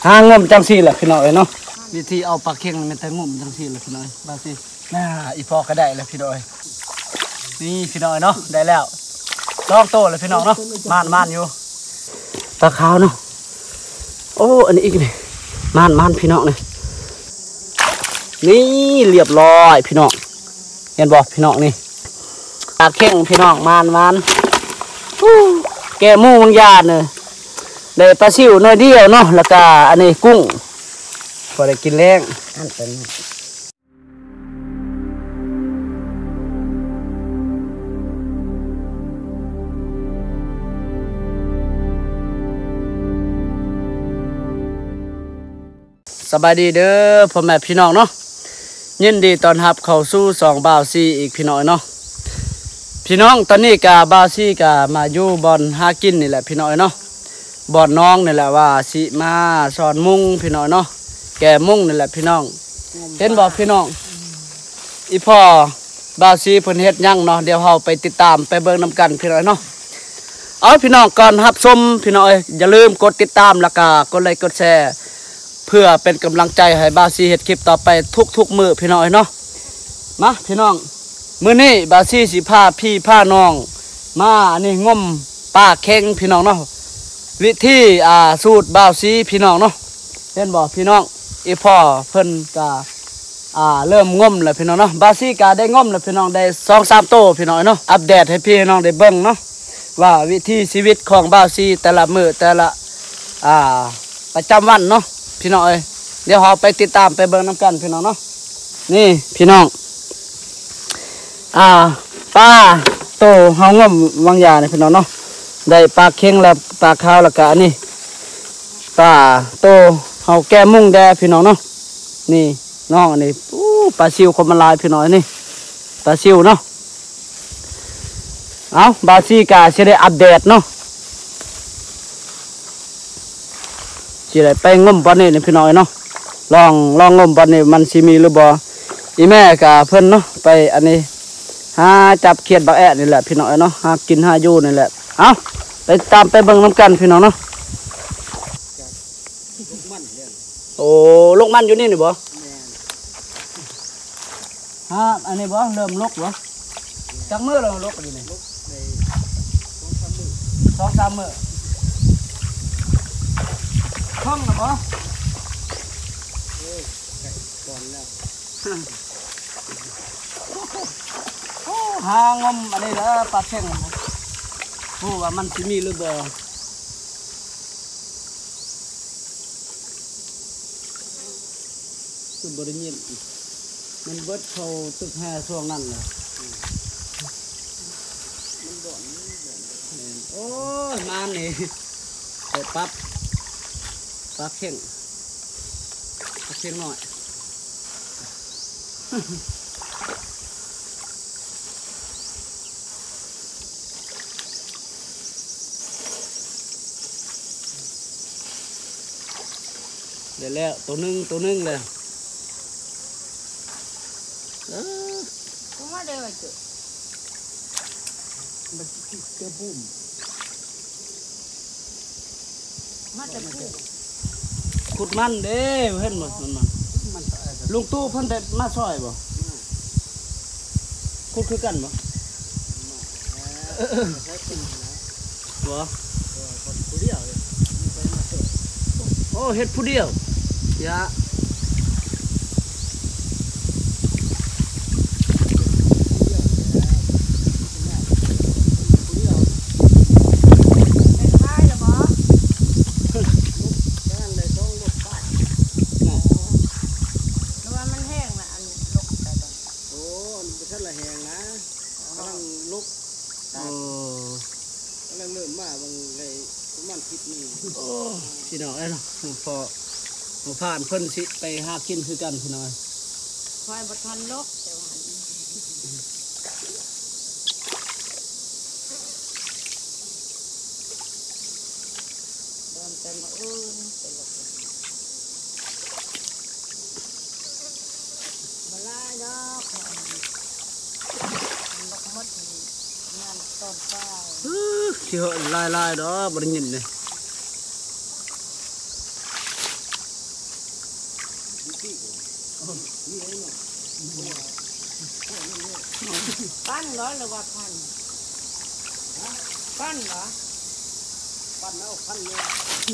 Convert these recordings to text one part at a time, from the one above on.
ຫາງົມຈັ່ງຊີ້ແຫຼະພີ່ນ້ອງເອີຍເນາະ. ວິທີເອົາປາເຄັງແມ່ນແຕ່ງົມຈັ່ງຊີ້ແຫຼະພີ່ນ້ອງເອີຍ. ບາງທີ ໜ້າ ອີ່ພໍ່ກໍໄດ້ແລ້ວພີ່ນ້ອງເອີຍ. ນີ້ພີ່ນ້ອງເນາະ ໄດ້ແລ້ວ ສອງໂຕແລ້ວພີ່ນ້ອງເນາະ. ໝານໆຢູ່ ປາຂາວເນາະ. ໂອ້ ອັນນີ້ອີກນີ້ ໝານໆພີ່ນ້ອງນີ້. ນີ້ ລຽບລ້ອຍພີ່ນ້ອງ ເຫັນບໍ່ພີ່ນ້ອງນີ້ ປາເຄັງພີ່ນ້ອງ. ໝານໆ ແກ້ໝູບາງຢ່າງນີ້ ໄດ້ປາຊິວໜ້ອຍດຽວເນາະ ແລ້ວກໍອັນນີ້ກຸ້ງ ພໍໄດ້ກິນແລງ. ອັນເປັນ ສະບາຍດີເດີພໍ່ແມ່ພີ່ນ້ອງເນາະ ຍິນດີຕ້ອນຮັບເຂົ້າສູ່ຊ່ອງບ່າວຊີອີກພີ່ນ້ອງເນາະ. ພີ່ນ້ອງ ຕອນນີ້ກະບ່າວຊີກະມາຢູ່ບ່ອນຫາກິນນີ້ແຫຼະພີ່ນ້ອງເນາະ ບ່ອນໜອງນີ້ແຫຼະ ວ່າຊິມາຊ່ອນມຸງພີ່ນ້ອງເນາະ ແກ່ມຸງນີ້ແຫຼະພີ່ນ້ອງ. ເຫັນບໍ່ພີ່ນ້ອງ ອີ່ພໍ່ບ່າວຊີເພິ່ນເຮັດຫຍັງເນາະ ດຽວເຮົາໄປຕິດຕາມໄປເບິ່ງນຳກັນພີ່ນ້ອງເນາະ. ເອົາພີ່ນ້ອງ ກ່ອນຮັບຊົມພີ່ນ້ອງເອີຍ ຢ່າລືມກົດຕິດຕາມ ແລ້ວກະກົດໄລກົດແຊ ເພື່ອເປັນກຳລັງໃຈໃຫ້ບ່າວຊີເຮັດຄລິບຕໍ່ໄປທຸກໆມື້ພີ່ນ້ອງເອີຍເນາະ. ມາພີ່ນ້ອງ ມື້ນີ້ບ່າວຊີຊິພາພີ່ພານ້ອງມາອັນນີ້ ງົມປາເຄັງພີ່ນ້ອງເນາະ. ວິທີ ອ່າ ສູດບ່າວຊີພີ່ນ້ອງເນາະ. ເຫັນບໍ່ພີ່ນ້ອງ ອີ່ພໍ່ເພິ່ນກະ ອ່າ ເລີ່ມງົມແລ້ວພີ່ນ້ອງເນາະ. ບ່າວຊີກະໄດ້ງົມແລ້ວພີ່ນ້ອງ ໄດ້ສອງສາມໂຕພີ່ນ້ອງເນາະ. ອັບເດດໃຫ້ພີ່ໃຫ້ນ້ອງໄດ້ເບິ່ງເນາະ ວ່າວິຖີຊີວິດຂອງບ່າວຊີແຕ່ລະມື້ແຕ່ລະ ອ່າ ປະຈຳວັນເນາະພີ່ນ້ອງເອີຍ. ດຽວເຮົາໄປຕິດຕາມໄປເບິ່ງນຳກັນພີ່ນ້ອງເນາະ. ນີ້ພີ່ນ້ອງ ອ່າ ປາໂຕເຮົາງົມວາງຢານີ້ພີ່ນ້ອງເນາະ ໄດ້ປາເຄັງ ແລະ ປາຂາວ ແລ້ວກະອັນນີ້ ປາໂຕເຮົາແກ້ມຸງແດ່ພີ່ນ້ອງເນາະ. ນີ້ນ້ອງອັນນີ້ ໂອ້ ປາຊິວຄວາມມັນຫຼາຍພີ່ນ້ອງ ອັນນີ້ປາຊິວເນາະ. ເອົາ ບ່າວຊີກະຊິໄດ້ອັບເດດເນາະ ຊິໄດ້ໄປງົມບ່ອນນີ້ນີ້ພີ່ນ້ອງເອີຍເນາະ. ລອງ ລອງງົມບ່ອນນີ້ມັນຊິມີຫຼືບໍ່. ອີ່ແມ່ກະເພິ່ນເນາະ ໄປອັນນີ້ ຫາຈັບຂຽດບັກແອະນີ້ແຫຼະພີ່ນ້ອງເອີຍເນາະ ຫາກິນຫາຢູ່ນີ້ແຫຼະ. ເອົາ ໄປຕາມໄປເບິ່ງນຳກັນພີ່ນ້ອງເນາະ. ໂອ້ ລົກມັນຢູ່ນີ້ນີ້ບໍ່? ແມ່ນ. ຮະ ອັນນີ້ບໍ່ ເລີ່ມລົກບໍ່? ຈັກມື້ແລ້ວລົກຢູ່ນີ້? ລົກໄດ້ສອງສາມມື້ ສອງສາມມື້. ເພິ່ງແລ້ວບໍ່? ໂອ້ຍ ໃກ້ກ່ອນແລ້ວ. ໂອ້ ຫາງົມອັນນີ້ເດີ ປາເຄັງ ບໍ່ຮູ້ວ່າມັນຊິມີຫຼືບໍ່. ຄືບໍ່ໄດ້ຍິນ ມັນເບິດເຂົ້າຕຶກແຮ່ຊ່ວງນັ້ນລະ. ມັນບ່ອນ ມັນບ່ອນ ໂອ້ຍ ມານີ້ ໄປປັບ ປັບເຄັ່ງ ປັບເຄັ່ງນ້ອຍ. ໄດ້ແລ້ວ ໂຕໜຶ່ງ ໂຕໜຶ່ງແລ້ວ. ເອີ ມາແຕ່ພູ ຂຸດມັນເດ້ ເຫັນບໍ່? ມັນ ມັນ ລຸງຕູ້ເພິ່ນໄດ້ມາຊ່ອຍບໍ່? ຂຸດຄືກັນບໍ່? ບໍ່ ຜູ້ດຽວ ໂອ້ ເຮັດຜູ້ດຽວ ຢາ ເປັນພາຍແລ້ວບໍ່? ແຕ່ວ່າມັນແຫ້ງລະ ອັນລົກໄປ ໂອ້ ອັນບໍ່ທັນລະແຫ້ງນະ ກຳລັງລົກ ໂອ້ ກຳລັງເລີ່ມມາ ເບິ່ງໄດ້ປະມານທິດໜຶ່ງ. ໂອ້ ພີ່ນ້ອງເອີຍເນາະ ໝູ່ພໍ່ໝູ່ພານເພິ່ນຊິໄປຫາກິນຄືກັນ ພີ່ນ້ອງເອີຍ. ຂ້ອຍບໍ່ທັນລົກ ແຕ່ວ່າ ດອນແຕ່ມື້ອື່ນໄປລົກ ບໍ່ຫຼາຍດອກ ມັນລົກໝົດ ງານຕອນເຊົ້າ ຊິເຫາະຫຼາຍໆດອກ ບໍ່ໄດ້ຍິນເດ້. ປັ້ນເນາະ ຫຼືວ່າພັນ? ປັ້ນເນາະ ປັ້ນເອົາ ພັນເລີຍ.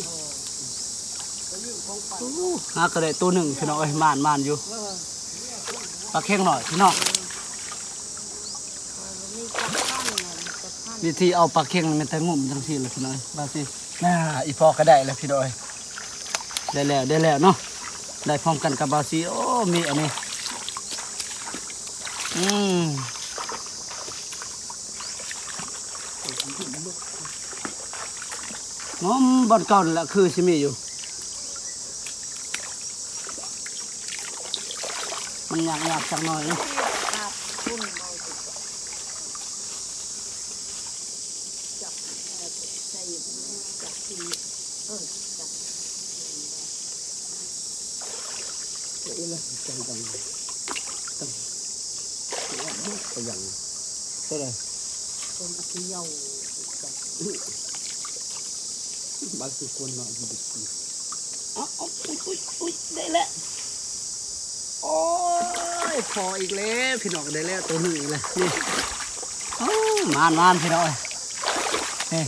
ໂອ້ ຫາກໍໄດ້ໂຕໜຶ່ງພີ່ນ້ອງເອີຍ ໝານໆຢູ່. ເອີ ປາເຄັງນ້ອຍພີ່ນ້ອງ. ວິທີເອົາປາເຄັງແມ່ນແຕ່ງຸ້ມຈັ່ງຊີ້ລະພີ່ນ້ອງເອີຍ ວ່າຊິ. ນາ ອີ່ພໍ່ກໍໄດ້ແລ້ວພີ່ນ້ອງເອີຍ ໄດ້ແລ້ວ ໄດ້ແລ້ວເນາະ ໄດ້ພ້ອມກັນກັບບ່າວຊີ. ໂອ້ ມີອັນນີ້ ອືມ ງົມບ່ອນເກົ່ານັ້ນແຫຼະ ຄືຊິມີຢູ່. ມັນຍາກໆຈັກໜ້ອຍເນາະ. ບາງທີຄົນເນາະ ເອົາ ເອົາ ອຸ້ຍ ອຸ້ຍ ອຸ້ຍ ໄດ້ແລ້ວ. ໂອ້ຍ ພໍອີກແລ້ວພີ່ນ້ອງ ໄດ້ແລ້ວໂຕໜຶ່ງອີກແລ້ວ ນີ້. ໂອ້ ໝານໆ ພີ່ນ້ອງເອີຍ ນີ້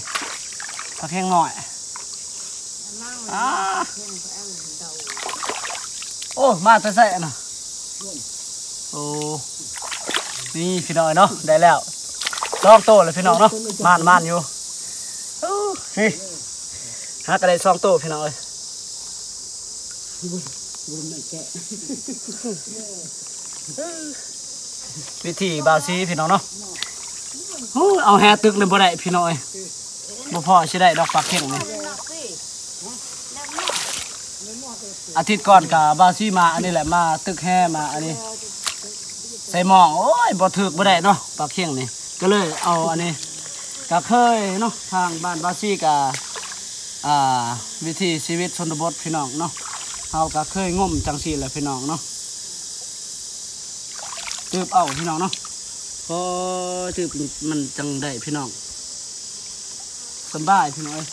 ປາເຄັງນ້ອຍ. ອ່າ ໂອ້ ມາແຕ່ໃສອັນນະ? ໂອ້ ນີ້ພີ່ນ້ອງເນາະ ໄດ້ແລ້ວສອງໂຕແລ້ວພີ່ນ້ອງເນາະ ໝານໆຢູ່. ໂອ້ ນີ້ ຫາກໍໄດ້ສອງໂຕພີ່ນ້ອງເອີຍ. ວິທີບ່າວຊີພີ່ນ້ອງເນາະ. ໂອ້ ເອົາແຫຕຶກນີ້ບໍ່ໄດ້ພີ່ນ້ອງເອີຍ ບໍ່ພໍຊິໄດ້ດອກປາເຄັງນີ້. ອາທິດກ່ອນກະບ່າວຊີມາອັນນີ້ແຫຼະ ມາຕຶກແຫ ມາອັນນີ້ໃສ່ໝ່ອງ. ໂອ້ຍ ບໍ່ຖືກບໍ່ໄດ້ເນາະປາເຄັງນີ້ ກໍເລີຍເອົາອັນນີ້. ກະເຄີຍເນາະ ທາງບ້ານບ່າວຊີກະ ອ່າ ວິຖີຊີວິດຊົນນະບົດພີ່ນ້ອງເນາະ ເຮົາກະເຄີຍງົມຈັ່ງຊີ້ແຫຼະພີ່ນ້ອງເນາະ. ຕຶບເອົາພີ່ນ້ອງເນາະ ພໍຕຶບມັນຈັ່ງໄດ້ພີ່ນ້ອງ ສະບາຍພີ່ນ້ອງເອີຍ.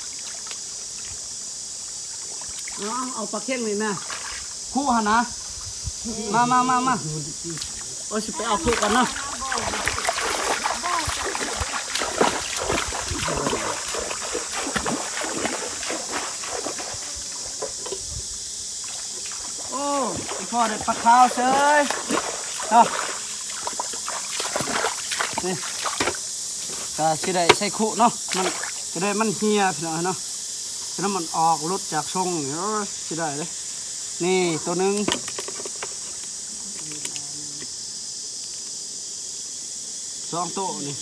ເອົາ ເອົາປາເຄັງນີ້ນະ ຄຸຫັ້ນນະ ມາ ມາ ມາ ມາ. ໂອ້ຍ ຊິໄປເອົາຄຸກ່ອນເນາະ. ໂອ້ ອີ່ພໍ່ໄດ້ປາຂາວເສີຍເນາະ ນີ້ ກະຊິໄດ້ໃສ່ຄຸເນາະ ມັນ ຈະໄດ້ມັນເຫ່ຍພີ່ນ້ອງເນາະ ຈະໄດ້ມັນອອກຫຼຸດຈາກຊົງນີ້. ໂອ້ຍ ຊິໄດ້ເດ້ ນີ້ໂຕໜຶ່ງ ສອງໂຕນີ້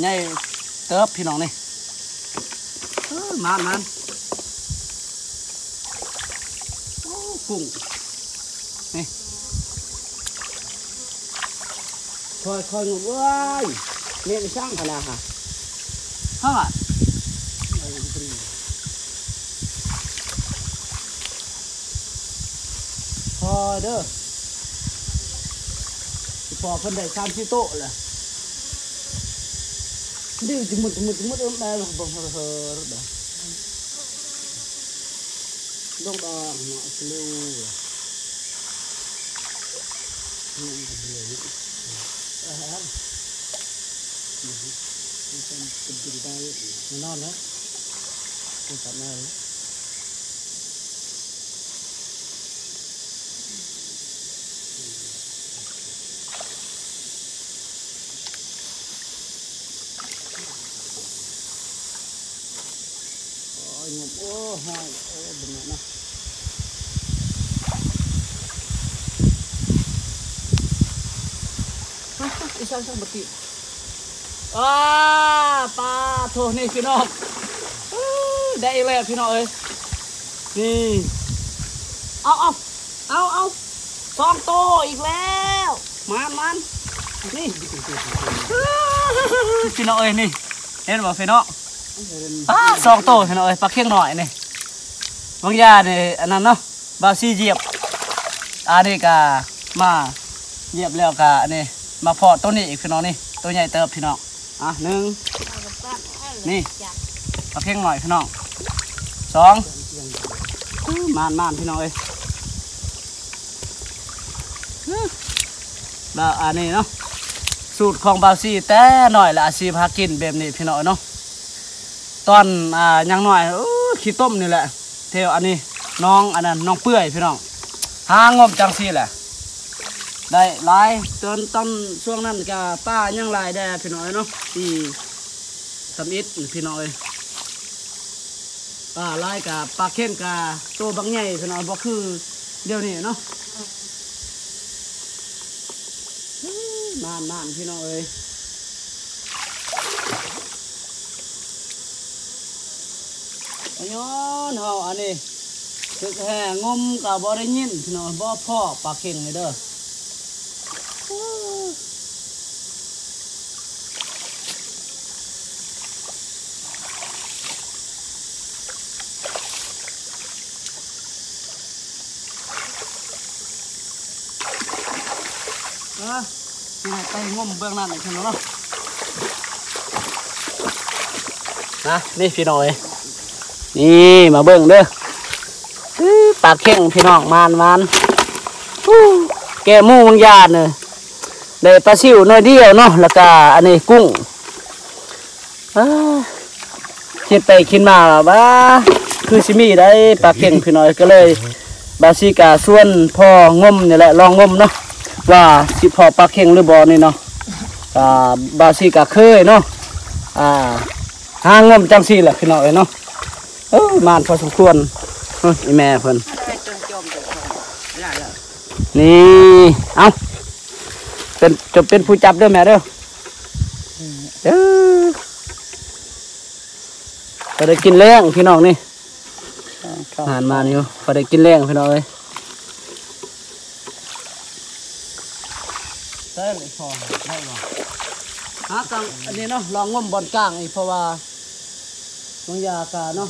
ໃຫຍ່ເຕີບພີ່ນ້ອງນີ້. ເອີ ມານໆ ໂອ້ ກຸ້ງນີ້ ຄ່ອຍໆ ງົມ. ເອີຍ ແມ່ນຊ່າງພະນາຫາ ເຮົາວ່າ ພໍເດີ ພໍເພິ່ນໄດ້ສາມສີ່ໂຕແລ້ວ ດິ ຈະໝົດ ຈະໝົດ ຈະໝົດ ເອີ ແມ່ນບໍ່ ເຮີເຮີ ລົງດອກເນາະ ສະລິວ ອາຫານ ມັນເປັນໄປແນ່ນອນເນາະ ກັບມາ. ໂອ້ຍ ງົມ ໂອ້ ຫ້ອຍ ໂອ້ ເບິ່ງເນາະ ອີ່ສັງ ສັງ ບັກກີ້. ອ້າ ປາໂທ ນີ້ພີ່ນ້ອງ ໄດ້ອີກແລ້ວພີ່ນ້ອງເອີຍ ນີ້ ເອົາ ເອົາ ເອົາ ເອົາ ສອງໂຕອີກແລ້ວ ມານໆ ນີ້ ພີ່ນ້ອງເອີຍ ນີ້ ເຫັນບໍ່ພີ່ນ້ອງ ປາ ສອງໂຕພີ່ນ້ອງເອີຍ ປາເຄັງນ້ອຍນີ້ ບາງຢ່ານີ້ ອັນນັ້ນເນາະ. ບ່າວຊີຢຽບ ອັນນີ້ກະມາຢຽບແລ້ວກະອັນນີ້ ມາພໍດໂຕນີ້ອີກພີ່ນ້ອງ ນີ້ໂຕໃຫຍ່ເຕີບພີ່ນ້ອງ ອ່ະ ໜຶ່ງ ນີ້ປາເຄັງນ້ອຍພີ່ນ້ອງ ສອງ ມານໆ ພີ່ນ້ອງເອີຍ ແລ້ວອັນນີ້ເນາະ ສູດຂອງບ່າວຊີແຕ່ນ້ອຍລະ ອາຊີບຫາກິນແບບນີ້ພີ່ນ້ອງເນາະ. ຕອນ ອ່າ ຍັງນ້ອຍ ໂອ້ ຂີ້ຕົມນີ້ແຫຼະ ແຖວອັນນີ້ ໜອງອັນນັ້ນ ໜອງເປື່ອຍພີ່ນ້ອງ ຫາງົມຈັ່ງຊີ້ແຫຼະ ໄດ້ຫຼາຍ. ຕອນ ຕອນຊ່ວງນັ້ນກະປາຍັງຫຼາຍແດ່ພີ່ນ້ອງເນາະ ປີທຳອິດພີ່ນ້ອງເອີຍ. ປາຫຼາຍກະ ປາເຄັງກະໂຕບັກໃຫຍ່ພີ່ນ້ອງ ບໍ່ຄືດຽວນີ້ເນາະ. ມານໆ ພີ່ນ້ອງເອີຍ ຍ້ອນເຮົາອັນນີ້ ຖືກແຫ່ງົມກະບໍ່ໄດ້ຍິນພີ່ນ້ອງ ບໍ່ພໍ້ປາເຄັງນີ້ເດີ. ເອີ ຊິໃຫ້ໄປງົມເບື້ອງນັ້ນອີກເທື່ອໜຶ່ງເນາະ. ນະ ນີ້ພີ່ນ້ອງເອີຍ ນີ້ມາເບິ່ງເດີ ປາເຄັງພີ່ນ້ອງ ມານໆ ແກະໝູບາງຢ່າງເນີ ໄດ້ປາຊິວໜ້ອຍດຽວເນາະ ແລ້ວກະອັນນີ້ກຸ້ງ. ເອີ ຄິດໄປຄິດມາວ່າ ຄືຊິມີໄດ໋ປາເຄັງພີ່ນ້ອງ ກະເລີຍບ່າວຊີກະຊວນພໍ່ງົມນີ້ແຫຼະ ລອງງົມເນາະ ວ່າຊິພໍ້ປາເຄັງຫຼືບໍ່ນີ້ເນາະ. ກະບ່າວຊີກະເຄີຍເນາະ ອ່າ ຫາງົມຈັ່ງຊີ້ແຫຼະພີ່ນ້ອງເອີຍເນາະ. ເອີ ມານພໍສົມຄວນ ເອີ ອີແມ່ເພິ່ນ ນີ້ ເອົາ ເປັນ ຈະເປັນຜູ້ຈັບເດີແມ່ເດີ ເອີ ພໍໄດ້ກິນແລງພີ່ນ້ອງນີ້ ອ່າ ມານໆ ຢູ່ ພໍໄດ້ກິນແລງພີ່ນ້ອງເອີຍ. ໄດ້ເລີຍພໍ ໄດ້ບໍ່ ຫາກະອັນນີ້ເນາະ ລອງງົມບ່ອນກາງອີກ ເພາະວ່າບາງຢ່າງກະເນາະ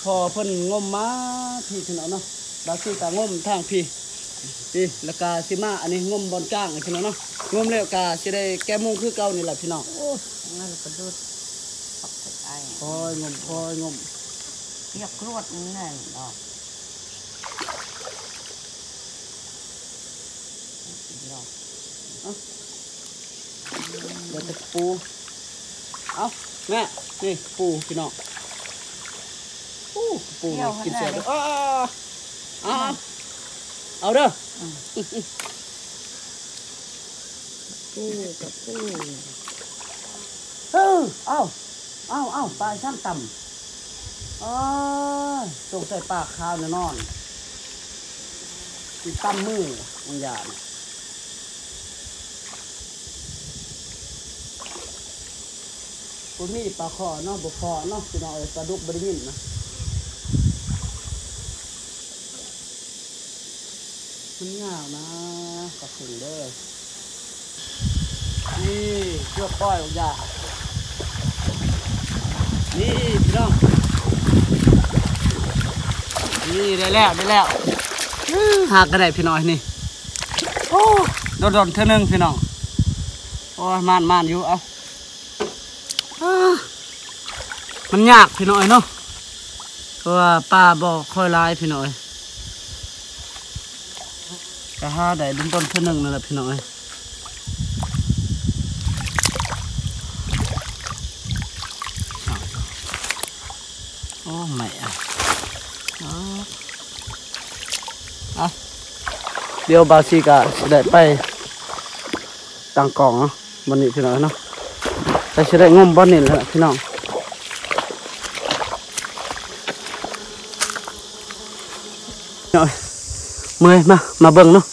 ພໍເພິ່ນງົມມາພີ້ພີ່ນ້ອງເນາະ ບາງທີກະງົມທາງພີ້ ນີ້ ແລ້ວກະຊິມາອັນນີ້ງົມບ່ອນກາງພີ່ນ້ອງເນາະ ງົມແລ້ວກະຊິໄດ້ແກະໝູຄືເກົ່ານີ້ແຫຼະພີ່ນ້ອງ. ໂອ້ ງານກະດຸດ ຄອຍງົມ ຄອຍງົມ ປຽກກຣວດນີ້ແຫຼະດອກ. ເອົາ ເຫຼືອແຕ່ກະປູ ເອົາແມ່ ນີ້ກະປູພີ່ນ້ອງ ໂອ້ ກະປູກິນແຊບເດີ ເອົາ ເອົາ ເອົາເດີ ອືມ ກະປູ ກະປູ ເອີ ເອົາ ເອົາ ເອົາ ປາຊ້ຳຕຳ ໂອ້ຍ ສົງໄສປາຂາວແນ່ນອນ ຊິຕຳມືບາງຢ່າງ ບໍ່ມີປາຄໍ່ເນາະ ບໍ່ພໍ້ເນາະ ພີ່ນ້ອງເອີຍ ປາດຸກບໍ່ໄດ້ຍິນນະ. ມັນຍາວນະ ປາເຄັງເດີ ນີ້ ເກືອບປ່ອຍບາງຢ່າງ ນີ້ພີ່ນ້ອງ ນີ້ໄດ້ແລ້ວ ໄດ້ແລ້ວ ຫາກະໄດ້ພີ່ນ້ອງນີ້ ໂອ້ ດົນໆ ເທື່ອໜຶ່ງພີ່ນ້ອງ ໂອ້ຍ ມານໆ ຢູ່ ເອົາ ອ່າ ມັນຍາກພີ່ນ້ອງເອີຍເນາະ ເພາະວ່າປາບໍ່ຄ່ອຍຫຼາຍພີ່ນ້ອງເອີຍ ກະຫາໄດ້ດົນໆ ເທື່ອໜຶ່ງນັ້ນແຫຼະພີ່ນ້ອງເອີຍ. ໂອ້ ໄມ້ ເອົາ ດຽວບ່າວຊີກະຊິໄດ້ໄປຕັ້ງກ້ອງເນາະ ບ່ອນນີ້ພີ່ນ້ອງເນາະ ກະຊິໄດ້ງົມບ່ອນນີ້ແຫຼະພີ່ນ້ອງ ເມື່ອຍ ມາ ມາເບິ່ງເນາະ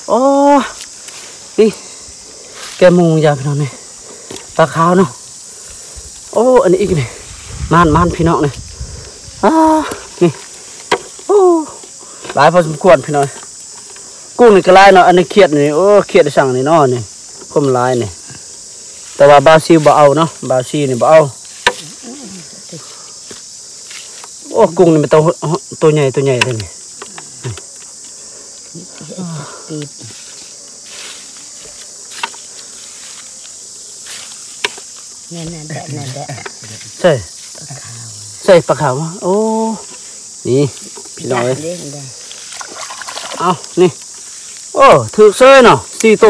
ໂອ້ ນີ້ ແກະໝູບາງຢ່າງພີ່ນ້ອງນີ້ ປາຂາວເນາະ ໂອ້ ອັນນີ້ອີກນີ້ ມານໆ ພີ່ນ້ອງນີ້ ອ່າ ນີ້ ໂອ້ ຫຼາຍພໍສົມຄວນພີ່ນ້ອງ ກຸ້ງນີ້ກະຫຼາຍເນາະ ອັນນີ້ຂຽດນີ້ ໂອ້ ຂຽດໄດ້ສັງນີ້ເນາະ ນີ້ ຄວາມຫຼາຍນີ້ ແຕ່ວ່າບ່າວຊີບໍ່ເອົາເນາະ ບ່າວຊີນີ້ບໍ່ເອົາ ໂອ້ ກຸ້ງນີ້ມັນໂຕ ໂຕໃຫຍ່ ໂຕໃຫຍ່ເດ້ນີ້ ນັ້ນໆ ນັ້ນແຫຼະ ນັ້ນແຫຼະ ໃສ່ ປາຂາວ ໃສ່ປາຂາວ ໂອ້ ນີ້ພີ່ນ້ອງເອີຍ ເອົານີ້ ໂອ້ ໂອ້ ຖືກເສີຍເນາະ ສີ່ໂຕ.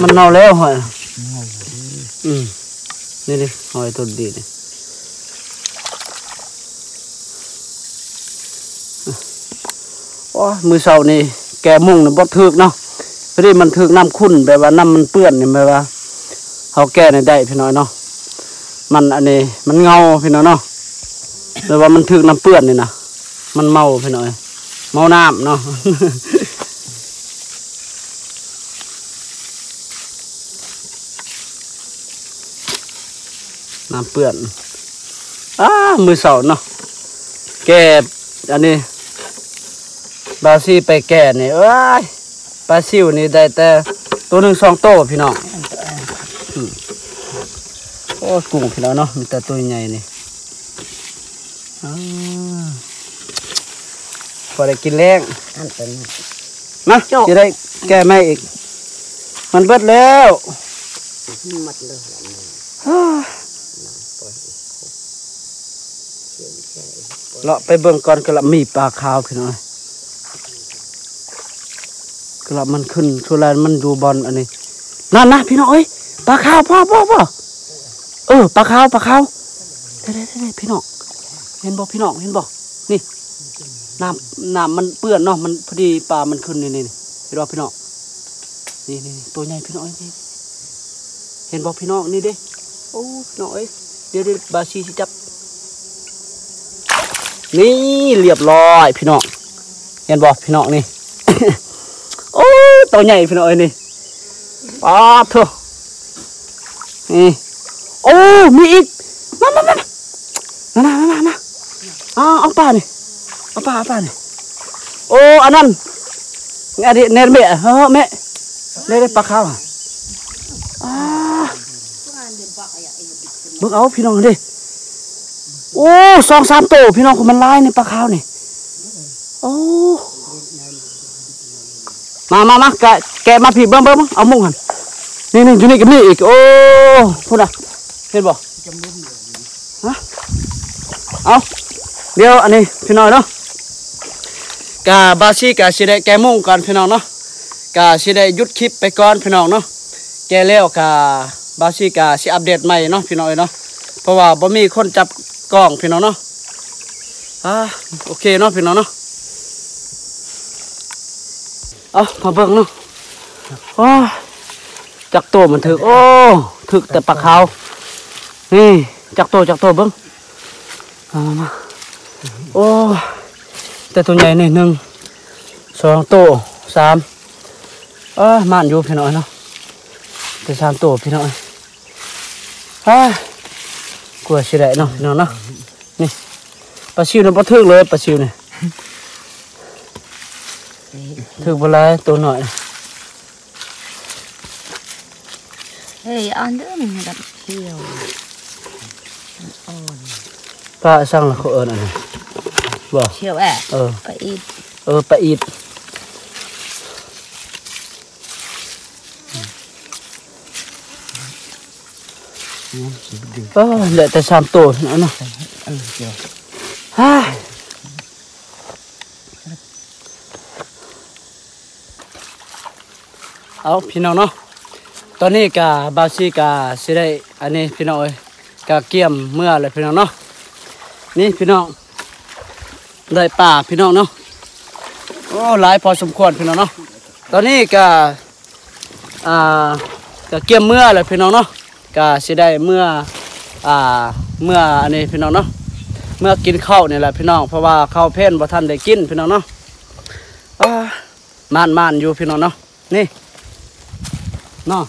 ມັນເນົ່າແລ້ວຫອຍ. ອືມ ນີ້ເດ້ ຫອຍໂຕດີນີ້. ໂອ້ຍ ມື້ເຊົ້ານີ້ແກ່ມຸ້ງນີ້ບໍ່ຖືກເນາະ, ພໍດີມັນຖືກນ້ຳຂຸ່ນ ແບບວ່ານ້ຳມັນເປື້ອນນີ້ ແບບວ່າເຮົາແກ່ນີ້ໄດ້ພີ່ນ້ອງເນາະ. ມັນອັນນີ້ມັນເຫງົາພີ່ນ້ອງເນາະ, ແບບວ່າມັນຖືກນ້ຳເປື້ອນນີ້ນະ ມັນເມົາພີ່ນ້ອງເອີຍ ເມົານ້ຳເນາະ. ນ້ຳເປື້ອນ ອ້າ ມື້ເຊົ້າເນາະ ແກ່ອັນນີ້ ບາວຊີໄປແກ່ນີ້ ເອີຍ ປາຊິວນີ້ໄດ້ແຕ່ໂຕໜຶ່ງສອງໂຕພີ່ນ້ອງ. ອືມ ໂອ້ ກຸ້ງພີ່ນ້ອງເນາະ ມີແຕ່ໂຕໃຫຍ່ນີ້. ອາ ພໍໄດ້ກິນແລງ. ອັນເປັນ ມາ ໂຈະ ຊິໄດ້ແກ່ໃໝ່ອີກ ມັນເບິດແລ້ວ. ໝົດເລີຍ ເລາະໄປເບິ່ງກ່ອນ ກະລະມີປາຂາວພີ່ນ້ອງ. ກະລະມັນຂຶ້ນ ສ່ວນຫຼາຍມັນຢູ່ບ່ອນອັນນີ້. ນັ້ນນະ ພີ່ນ້ອງເອີຍ ປາຂາວ ພໍ່ ພໍ່ ພໍ່ ເອີ ປາຂາວ ປາຂາວ ເດ້ໆໆ ພີ່ນ້ອງ ເຫັນບໍ່ພີ່ນ້ອງ ເຫັນບໍ່? ນີ້ ນ້ຳ ນ້ຳມັນເປື້ອນເນາະ ມັນພໍດີປາມັນຂຶ້ນນີ້ ນີ້ ເຫັນບໍ່ພີ່ນ້ອງ? ນີ້ໆ ໂຕໃຫຍ່ພີ່ນ້ອງເອີຍ ນີ້ ເຫັນບໍ່ພີ່ນ້ອງ? ນີ້ເດ້ ໂອ້ ພີ່ນ້ອງເອີຍ ດຽວໆ ບາວຊີຊິຈັບ. ນີ້ ລຽບຮ້ອຍພີ່ນ້ອງ ເຫັນບໍ່ພີ່ນ້ອງ? ນີ້ ໂອ້ ໂຕໃຫຍ່ພີ່ນ້ອງເອີຍ ນີ້ ປາດໂທ້ ນີ້ ໂອ້ ມີອີກ ມາ ມາ ມາ ມາ ມາ ມາ ເອົາປານີ້ ເອົາປາ ເອົາປານີ້. ໂອ້ ອັນນັ້ນ ອັນນີ້ແນ່ແມ່ ເອີ ແມ່ ໄດ້ ໄດ້ປາຂາວ ອາ ເບິ່ງເອົາພີ່ນ້ອງເດ້. ໂອ້ ສອງສາມໂຕພີ່ນ້ອງ ມັນຫຼາຍນີ້ປາຂາວນີ້. ໂອ້ ມາ ມາ ມາ ກະແກະມາພີ່ ເບິ່ງ ເບິ່ງ ເບິ່ງ ເອົາມຸ້ງຫັ້ນ ນີ້ໆ ຢູ່ນີ້ກະມີອີກ. ໂອ້ ພຸ້ນນະ ເຫັນບໍ່? ຮະ ເອົາ ດຽວອັນນີ້ພີ່ນ້ອງເນາະ ກະບາວຊີກະຊິໄດ້ແກ່ມຸ້ງກ່ອນພີ່ນ້ອງເນາະ ກະຊິໄດ້ຢຸດຄລິບໄປກ່ອນພີ່ນ້ອງເນາະ. ແກ່ແລ້ວກະບາວຊີກະຊິອັບເດດໃໝ່ເນາະ ພີ່ນ້ອງເອີຍເນາະ ເພາະວ່າບໍ່ມີຄົນຈັບກ້ອງພີ່ນ້ອງເນາະ. ອາ ໂອເຄເນາະ ພີ່ນ້ອງເນາະ. ເອົາ ມາເບິ່ງເນາະ ໂອ້ຍ ຈັກໂຕມັນຖືກ ໂອ້ ຖືກແຕ່ປາຂາວ ນີ້ ຈັກໂຕ ຈັກໂຕ ເບິ່ງ ມາ ມາ ມາ ໂອ້ຍ ແຕ່ໂຕໃຫຍ່ນີ້ ໜຶ່ງ ສອງໂຕ ສາມ ເອີ ໝານຢູ່ພີ່ນ້ອງເນາະ ແຕ່ສາມໂຕພີ່ນ້ອງ. ອາ ກວ່າຊິໄດ້ເນາະ ພີ່ນ້ອງເນາະ. ນີ້ ປາຊິວນີ້ບໍ່ຖືກເລີຍ ປາຊິວນີ້ ຖືກບໍ່ຫຼາຍ ໂຕນ້ອຍ. ເຮີ້ຍ ອ່ອນເດີ້ ມັນແບບຂຽວ ມັນອ່ອນ. ປາສັງລະເຂົາເອີ້ນອັນນັ້ນບໍ່? ຂຽວແອະ ເອີ ປາອີດ ເອີ ປາອີດ. ໂອ້ ໄດ້ແຕ່ສາມໂຕເນາະ ເອີ ເອີ ເອີ ເອົາ ພີ່ນ້ອງເນາະ ຕອນນີ້ກະບ່າວຊີກະຊິໄດ້ອັນນີ້ພີ່ນ້ອງເອີຍ ກະກຽມເມືອແລ້ວພີ່ນ້ອງເນາະ. ນີ້ພີ່ນ້ອງ ໄດ້ປາພີ່ນ້ອງເນາະ ໂອ້ ຫຼາຍພໍສົມຄວນພີ່ນ້ອງເນາະ. ຕອນນີ້ກະ ອ່າ ກະກຽມເມືອແລ້ວພີ່ນ້ອງເນາະ ກະຊິໄດ້ເມືອ ອ່າ ເມືອອັນນີ້ພີ່ນ້ອງເນາະ ເມືອກິນເຂົ້ານີ້ແຫຼະພີ່ນ້ອງ ເພາະວ່າເຂົ້າເພນບໍ່ທັນໄດ້ກິນພີ່ນ້ອງເນາະ. ອ່າ ໝານໆຢູ່ພີ່ນ້ອງເນາະ ນີ້ເນາະ.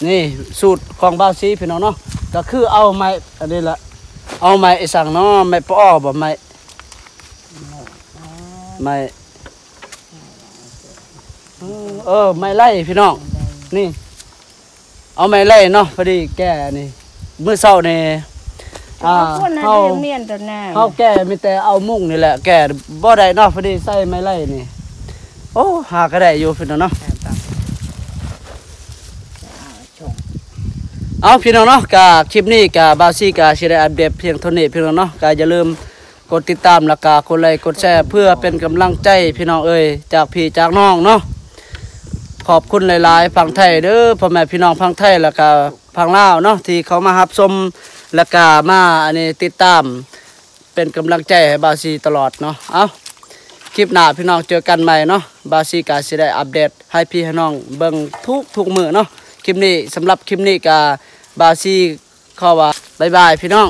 ນີ້ສູດຂອງບ່າວຊີພີ່ນ້ອງເນາະ ກະຄືເອົາໄມ້ອັນນີ້ລະ ເອົາໄມ້ອີສັງເນາະ ໄມ້ປະອໍບໍ່ ໄມ້ ໄມ້ ເອີ ເອີ ໄມ້ໄລ່ພີ່ນ້ອງ ນີ້ ເອົາໄມ້ໄລ່ເນາະ ພໍດີແກ່ນີ້ ມື້ເຊົ້ານີ້ ອ່າ ເຮົາ ເຮົາແກ່ມີແຕ່ເອົາມຸ້ງນີ້ແຫຼະ ແກ່ບໍ່ໄດ້ເນາະ ພໍດີໃຊ້ໄມ້ໄລ່ນີ້. ໂອ້ ຫາກະໄດ້ຢູ່ພີ່ນ້ອງເນາະ ເອົາພີ່ນ້ອງເນາະ ກະຄລິບນີ້ກະບ່າວຊີກະຊິໄດ້ອັບເດດພຽງເທົ່ານີ້ພີ່ນ້ອງເນາະ ກະຢ່າລືມ ກົດຕິດຕາມ ແລ້ວກະກົດໄລ້ກົດແຊ ເພື່ອເປັນກຳລັງໃຈພີ່ນ້ອງເອີຍ ຈາກພີ່ຈາກນ້ອງເນາະ. ຂອບຄຸນຫຼາຍໆ ຝັ່ງໄທເດີ ພໍ່ແມ່ພີ່ນ້ອງຝັ່ງໄທ ແລ້ວກະຝັ່ງລາວເນາະ ທີ່ເຂົ້າມາຮັບຊົມ ແລ້ວກະມາອັນນີ້ຕິດຕາມ ເປັນກຳລັງໃຈໃຫ້ບ່າວຊີຕະຫຼອດເນາະ. ເອົ້າ ຄລິບໜ້າພີ່ນ້ອງເຈີກັນໃໝ່ເນາະ. ບ່າວຊີກະຊິໄດ້ອັບເດດໃຫ້ພີ່ໃຫ້ນ້ອງເບິ່ງທຸກໆມື້ເນາະ. ຄລິບນີ້ ສຳລັບຄລິບນີ້ກະບ່າວຊີຂໍວ່າບາຍບາຍພີ່ນ້ອງ.